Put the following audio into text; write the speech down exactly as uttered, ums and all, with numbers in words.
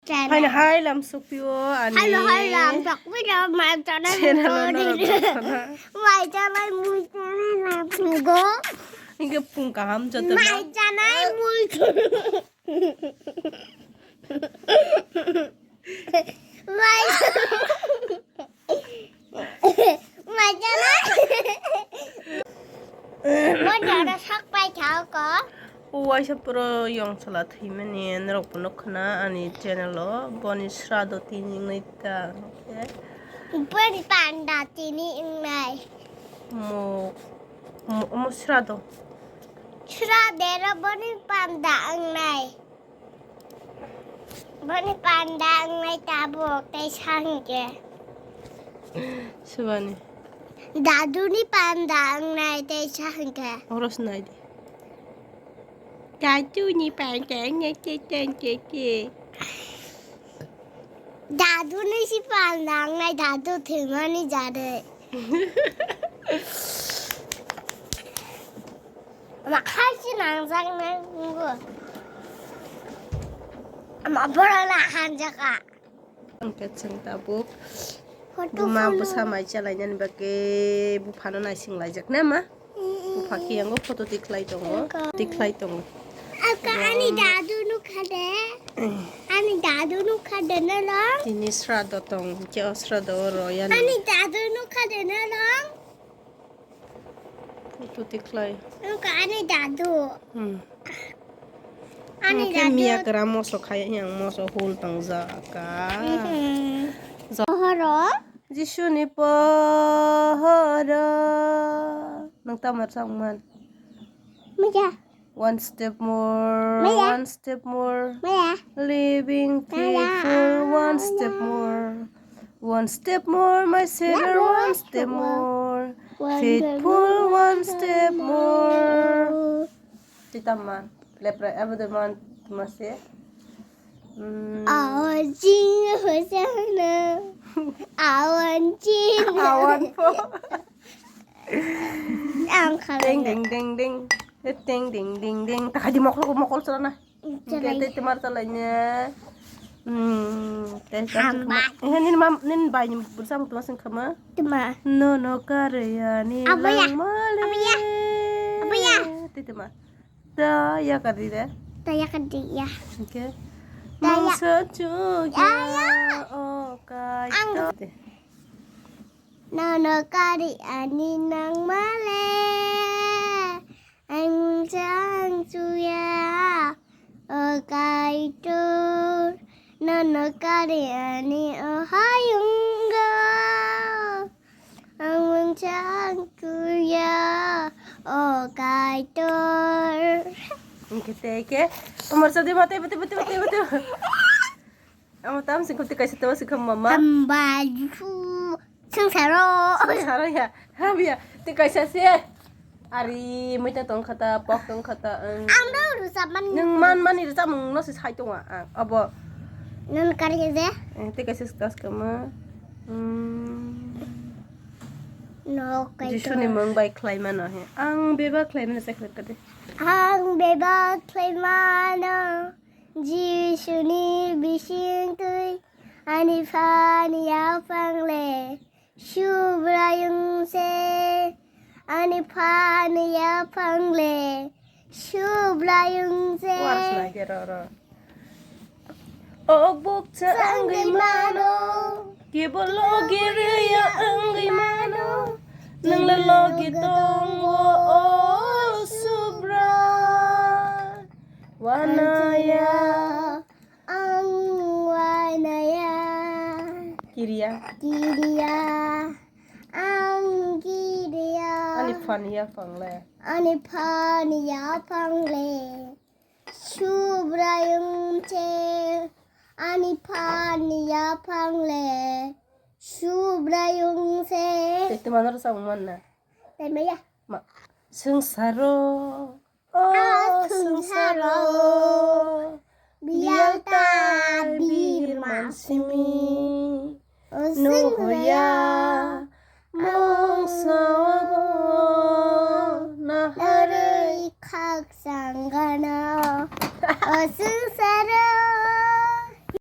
Haino hai lam sukpio ani. Haino hai lam sukpio, mai chanai channel mui no chana. Mai chanai mui chana lam sugo. Inge pung kaham joto. Mai chanai mui. Mai. Mai chanai. Bo jora sak pai thao ko. O waisa puro yong sala thwimani norok bo nukha na ani channel o. Boni srado tini wngnai ta hwnkhe. Boni panda tini wngnai. Mo, mo, mo srado. Srado ro boni panda wngnai. Boni panda wngnai tabuk tei sa hwnkhe. Subani. Daduni panda wngnai tei sa hwnkhe. Oros nai di. Daduni panda wngnai tei sa hwnkhe. Daduni si panda wngnai, dadu thwimani jade. Makhai se nangjak nai wngo. Ama borok na hanjak a. Hwnkhe chwng tabuk buma bwsa mai chalainani bagwi buphano naising laijak na ma? Bupha khe yango photo tikhlai tongo. Tikhlai tongo. Aka ani dadu nukha de. Ani dadu nukha de na lang. Tini srado tong, hwnkhe o srado o royani. Ani dadu nukha de na lang. Tuti khlai. Wngkha ani dadu. Hmm. Ani dadu. Miya kwra moso khai yang moso hul tong jaka. Mhm. Pohoro. Jisuni pohoro. Nang tamar sangman. Maya. One step more, maya. One step more. Maya. Living faithful, one step more. One step more, my Savior, one step more. Faithful, one step more. Titama, lepra, abo de man, mase. Mm. Awan chin, Hosanna. Awan chin. Awan po. Ang khalai. Ding, ding, ding, ding. Ding, ding, ding, ding. Takadi mokol, mokol chalana. Chalai. Tete mar chalai ne. Hmm, tete. Hambai. Eh, nin mam, nin bai ni bursa mo tuma sing khama. Tuma. No, no, kare ya ni. Abuya. Abuya. Abuya. Tete ma. Ta ya kadi de. Ta ya kadi ya. Okay. Ta ya. Mangsa chu ya, ya. Oh, kai. Ang. Nono kari ani nang male, ang mungsa ang suya, o kaitor. Nono kari ani o hayunga, ang mungsa ang suya, o kaitor. Ang kete ke, umur sedih mati, betul, betul, betul, betul. Amo tam sing kham twi kaisa tamo sing kham mama. Hamba Jisu sengsaro. Sengsaro ya. Hamya. Twi kaisa se. Ari muita tong khata, pok tong khata. Ang do rwchapmani. Nwng man mani rwchapmung no se sai tongo ang. Abo. Nwng kari je? Eh, twi kaisa stas kama. Hmm. No kai. Jisuni mung bai khlai mano he. Ang beba khlai mano se khlai kade. Ang beba khlai mano. Jisuni bising twi ani phani yaphang le Subraiyung se, ani phani yaphang le Subraiyung se. Waras lagi ro ro. O bukcha angwi mano, kebo logi riya angwi mano, nwng le logi tongo o Subra. Wanaya. Ang wainaya. Kiriya. Kiriya. Ang kiriya. Ani phani yaphang le. Ani phani yaphang le. Subraiyung se. Ani phani yaphang le. Subraiyung se. Tete manor sa manna. Tete ya. Ma. Sengsaro. O sengsaro, biyal ta birman simi, nuhoya mungsa obo naharwi khakchang gana. O seng